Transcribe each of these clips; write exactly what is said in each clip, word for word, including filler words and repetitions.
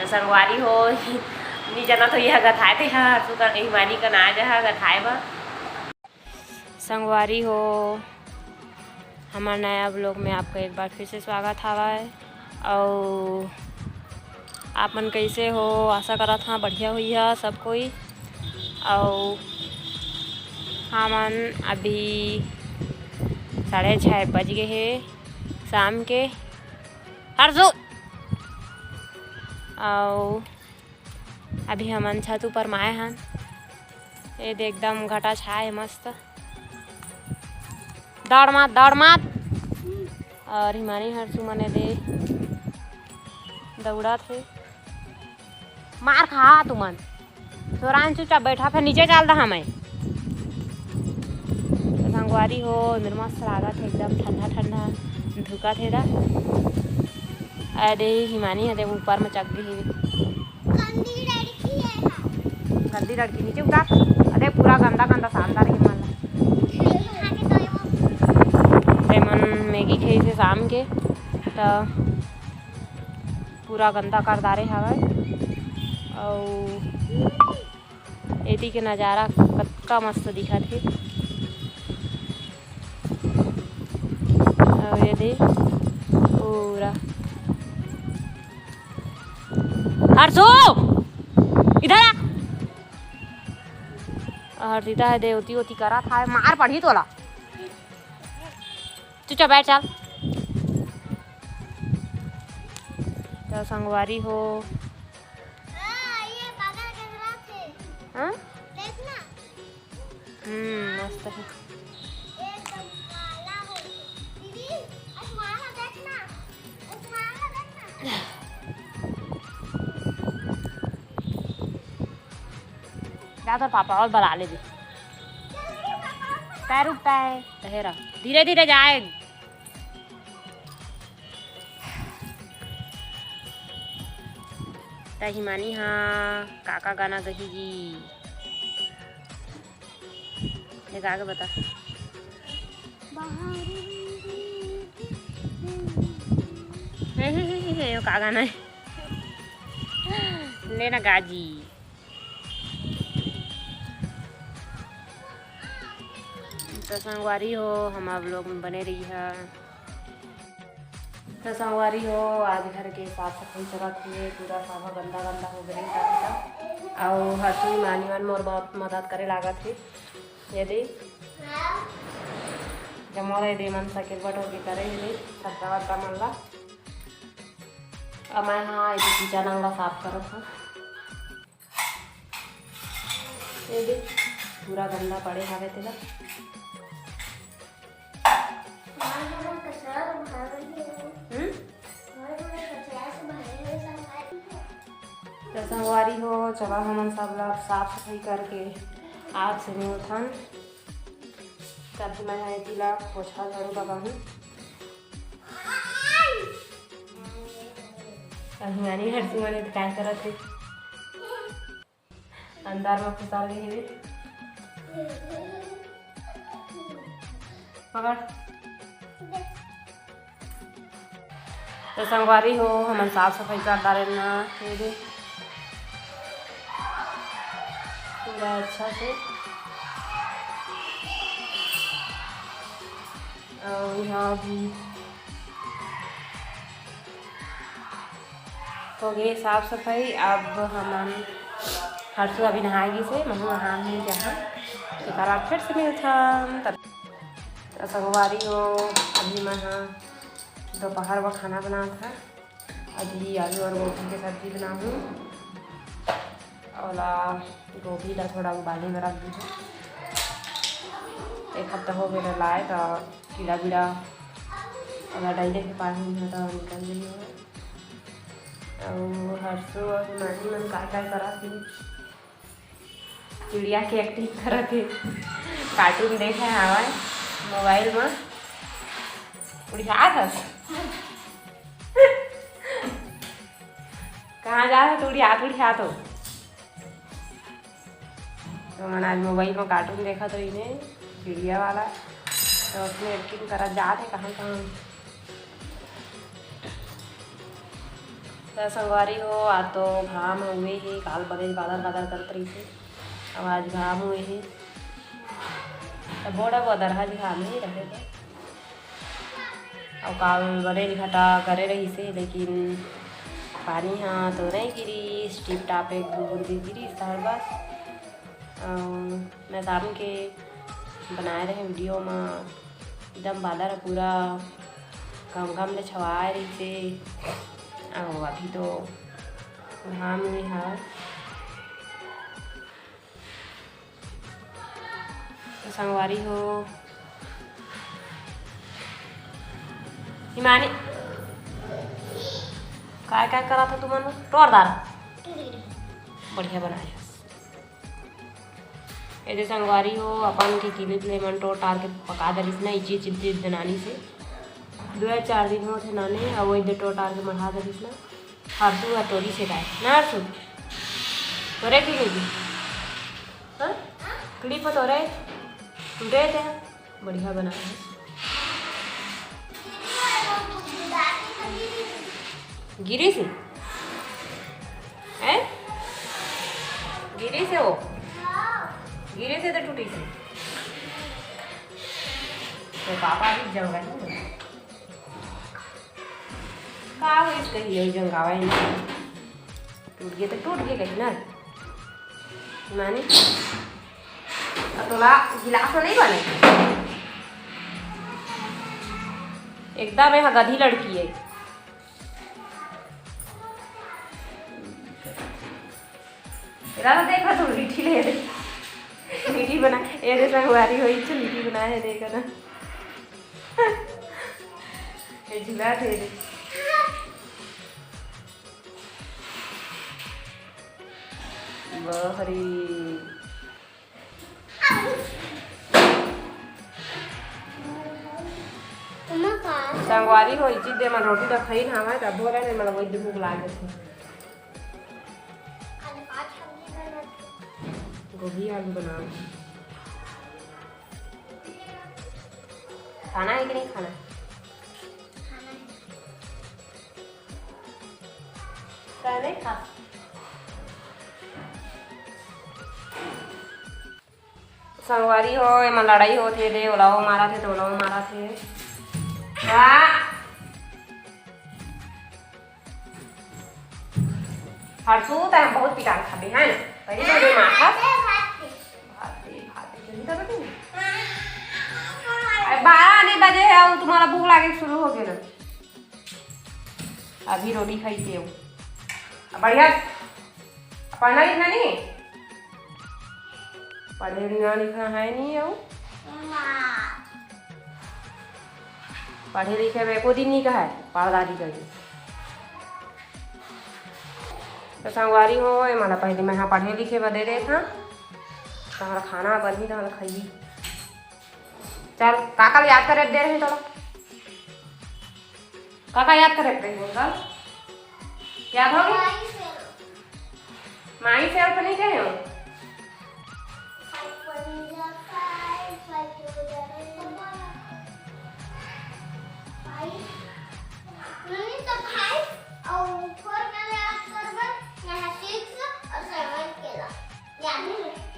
संगवारी हो, नी जाना तो यह गथाए थे, हाँ, हरसू का, हिमानी का ना जा, हाँ, गथाए बा। संगवारी हो, हमार नया vlog में आपका एक बार फिर से स्वागत हवय। अउ आप मन कैसे हो? आशा करत हाँ बढ़िया हुई है सब कोई। अउ हमन अभी साढ़े छः बज गए हे शाम के। हरसू, अउ अभी हमन छत ऊपर माए हन। ये दे एकदम घटा छाए हे मस्त। दौड़ मात, दौड़ मात। अउ हिमानी हरसू मन ए दे दौड़त हे। मार खा तुमन। सोरान चुपचाप बैठा, फिर नीचे चल दहा मैं। तो संगवारी हो, मेर मस्त लागत हे, एकदम ठंडा ठंडा धुकत हे दा। अरे हिमानी हे, देख ऊपर में चढ़ गई हे। गंदी लड़की नीचे उतार। अरे पूरा गंदा गंदा सामान डारे हिमानी ला। ते मन मैगी खाइस हे शाम के, त पूरा गंदा कर डारे हवय। अउ एती के नजारा कतका मस्त दिखत हे। अउ ये दे पूरा हरसू, इधर आ। हरसू हे दे ओती ओती करत हे, मार पड़ही तोला। चुपचाप बैठ चल। तो संगवारी हो। हाँ, ये बगल के तरफ है। हाँ? देखना। हम्म, मस्त है। एकदम काला हो। दीदी, आसमान में देखना। आसमान में देखना। जा तोर पापा अउ बला ले दे। पैर उठता है। तहेरा। धीरे धीरे जाए। त हिमानी हा का का गाना गही जी? ये गा के बता। हे, हे, हे, हे, हे, यो का गाना है? ले ना गाजी। तो संगवारी हो, हमार vlog में बने रही है। तो संगवारी हो, आज घर के साफ सफाई चलत हे, पूरा साफा गंदा गंदा हो गए हे। अउ हरसू हिमानी मन मोर बहुत मदद करे लागत हे। ये दे जमोरा ये दे मन सकेर बटोर के करे हे दे सब्जा वब्जा मन ला। अब मैं हाँ ये किचन अंगला साफ करत हूँ। ये देख, पूरा गंदा पड़े हवे तेला। हम्म? तो संगवारी हो, चला हमन सब ला साफ सफाई करके आज से मिलथन। तब मैं हा एती ला पोछा झाड़ू लगाहूँ। अभिमानी हरसू मने तो काय करत हे? अंदर में खुसर गई हे। पकड़। तो संगवारी हो, हमन साफ सफाई कर डारे ना, ये दे पूरा अच्छा से। अउ यहाँ भी हो गए साफ सफाई। अब हमन हरसू अभी नहाए गिस हे, महू नहा नहीं जहाँ, तेकर बाद फिर से मिलथन। तब तो संगवारी हो, अभी मैं हा दोपहर बर खाना बनात हँव। अभी आलू और गोभी के सब्जी बनाहूँ। ओला गोभी ला थोड़ा उबाले बर रख दीहूँ। एक हफ्ता हो गए लाए, तो कीड़ा बीड़ा अगर डाले के पानी में तो निकल गई हो। अउ हरसू अउ नानी मन का का करत हे, चिड़िया के acting करत हे, cartoon देखे हवय mobile में। उड़ियात हस। कहाँ जात हस? उड़ियात, उड़ियात हो। तो मन आज mobile में cartoon देखत रहिन हे, चिड़िया वाला, तो उसमें acting करत जात हे कहाँ कहाँ। त संगवारी हो, आज तो घाम हुए हे, काल बने बादर बादर करत रहिसे, अब आज घाम हुए हे, त बोड़ा बदर आज घाम ही रहे। अउ काल बने घटा करे रहिसे, लेकिन पानी ह तो नहीं गिरिस, टिप टाप एक दू बूंदी गिरिस, तार बस। अउ मैं शाम के बनाए रहे वीडियो म, एकदम बादर ह पूरा घम घम ले छवाए रहिसे। अउ अभी तो घाम हुए हवय। तो संगवारी हो, हिमानी, काय काय करा था तुमन? टोर दार बढ़िया बनाए हस। एदे संगवारी हो, अपन के किलिप ले मन टोर टार के पका दरिस ना, इची चिल्ली दनानी से। दो या चार दिन होत हे नाने, अउ एदे टोर टार के मढ़ा दरिस ना। हरसू ह टोरी से काय ना हरसू? तोरे की लेगी? हाँ? क्लिप ह तोरे? टूटे थे? बढ़िया बना है। गिरी से? हैं? गिरी से हो? गिरी से तो टूटी से। तो पापा भी जंगल में। का होइस कहिए, जंगावा ही नहीं। टूट गए तो टूट गए कहीं ना। मानी, अब तोला गिलास में नहीं बने। एकदम यहाँ गधी लड़की है। राधा देख रहा, तू मीठी ले दे। मीठी बना, ए रे संगवारी होई, तू मीठी बना है, देखा ना। ए झुला दे रे। बहरी। संगवारी हो, इची दे मन रोटी तो खाई ना हमारे, तब बोला नहीं, मतलब, वही भूख लागे थे। गोभी आलू बनाओ। खाना है कि नहीं खाना? का नहीं खा? संगवारी हो, एमा लड़ाई होत हे दे, ओला वो मारत हे, तो ओला वो मारत हे। वाह! हरसू, तैं बहुत पिटान खाबे, है ना? पहले तो दे मार खा। भाते, भाते, जल्दी कर बेटी। अरे, बारह नहीं बजे है, वो तुम्हारा भूख लागे शुरू हो गया ना। अभी रोटी खाई थे वो। बढ़िया पढ़ना लिखना नहीं? पढ़े लिखना लिखना है नहीं वो। पढ़े लिखे में एको दिन नहीं कहा है, पढ़दारी करी। तो संगवारी हो, ए मला पहले मैं हाँ पढ़े लिखे बर दे देत हाँ। तहरा खाना बनही, तहरा खाई। चल, काका ल याद करे दे रहे तोला। काका याद करे रहे हो कल? याद होगी? माई से तो नहीं कहे हो?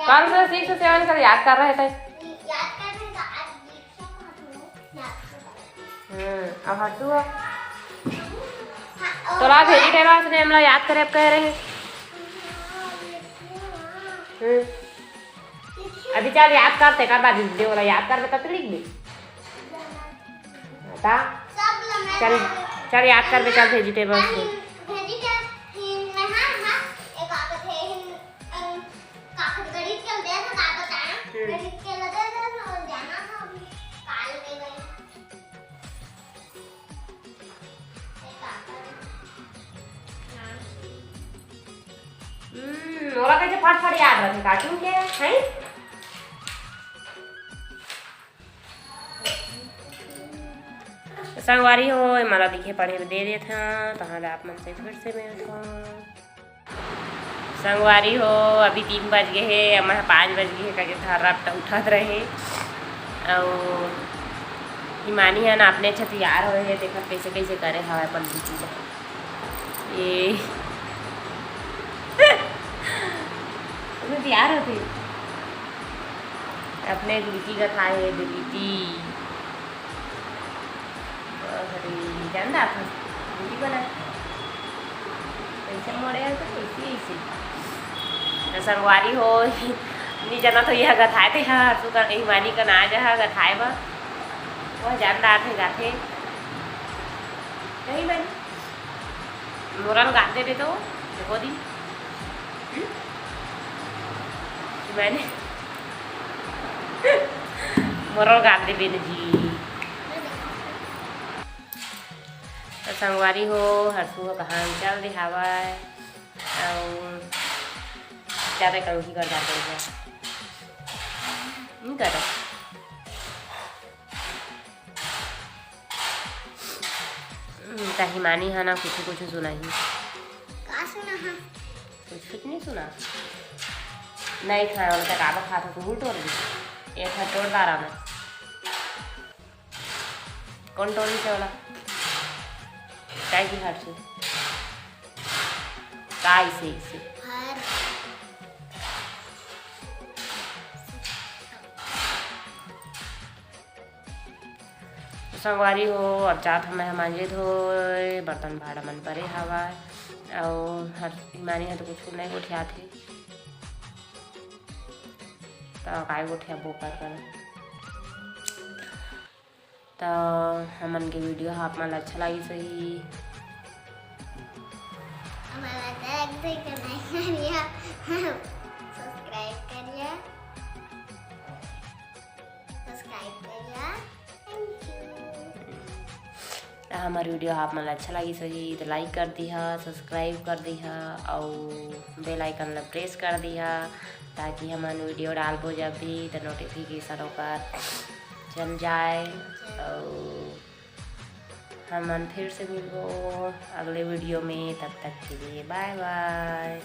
कल से सिक्स सेवन कर याद कर रहे थे। हम्म, अब हटू हो। तोला भेजी टेबल ने हमला याद करे कह रहे। हम्म। अभी चल याद करते, कर बाद दे वाला याद कर, तब लिख दे। बता। चल, चल याद कर बे, चल भेजी टेबल से। हम्म। हम्म, ओला कैसे फटफट याद रखे, कार्टून के, हैं? संगवारी हो, ए मला लिखे पढ़े बर दे देत हं, तहाँ ले आप मन से फिर से मिलत हं। संगवारी हो, अभी तीन बज गए हे, अब मैं पाँच बज गए हे, करके थर्रा उठत रहे। अउ हिमानी हन अपने छतियार होए हे, देखत कैसे कैसे करे हवय अपन दीदी ला। ए। ओमे तैयार होथे। अपने लिट्टी का खाए हे, दे लिट्टी। अरे, जान रहा था, लिट्टी बना। कैसे मोड़े हैं तो ऐसे, ऐसे। तो संगवारी हो, नी जाना तो यह गथाए थे, हाँ, तू का, हिमानी का ना जा, हाँ, गथाए बा। वह जान रहा थे, गाथे। नहीं मानी। मोरल गाल देबे तो देखो दी। हम्म? मैंने मोरल गाल देबे न जी। तो संगवारी हो, हरसू हो कहाँ चल दे हवाए। अउ ज्यादा कंघी कर जाते हैं। नहीं करो। हम्म, त हिमानी ह ना कुछु कुछु सुनाही। का सुना हा? कुछ कुछ नहीं सुना। नहीं खाए वाला त काबर खात हो, तू टोर दी। एक हाथ टोर डारा ना। कौन टोरी से वाला? काय की हाथ से? काय से, इसे? हर। संगवारी हो, अब जात हमें हम मांजे धोए, बर्तन भाड़ा मन परे हवा। अउ हर मानी है तो कुछ नहीं गोठियात हे। तो काय गोठिया बोकर कर। तो हमन के वीडियो ह आप मन ल अच्छा लागिस होही। हमन ल देख देख के like करिया, subscribe करिया, subscribe करिया। Thank you। त हमर वीडियो ह आप मन ल अच्छा लागिस होही तो like कर दिहा, subscribe कर दिहा, अउ bell icon ल press कर दिहा, ताकि हमन वीडियो डालबो जब भी तो notification ओकर चल जाए। अउ हमन फिर से मिलबो अगले वीडियो में, तब तक के लिए bye bye।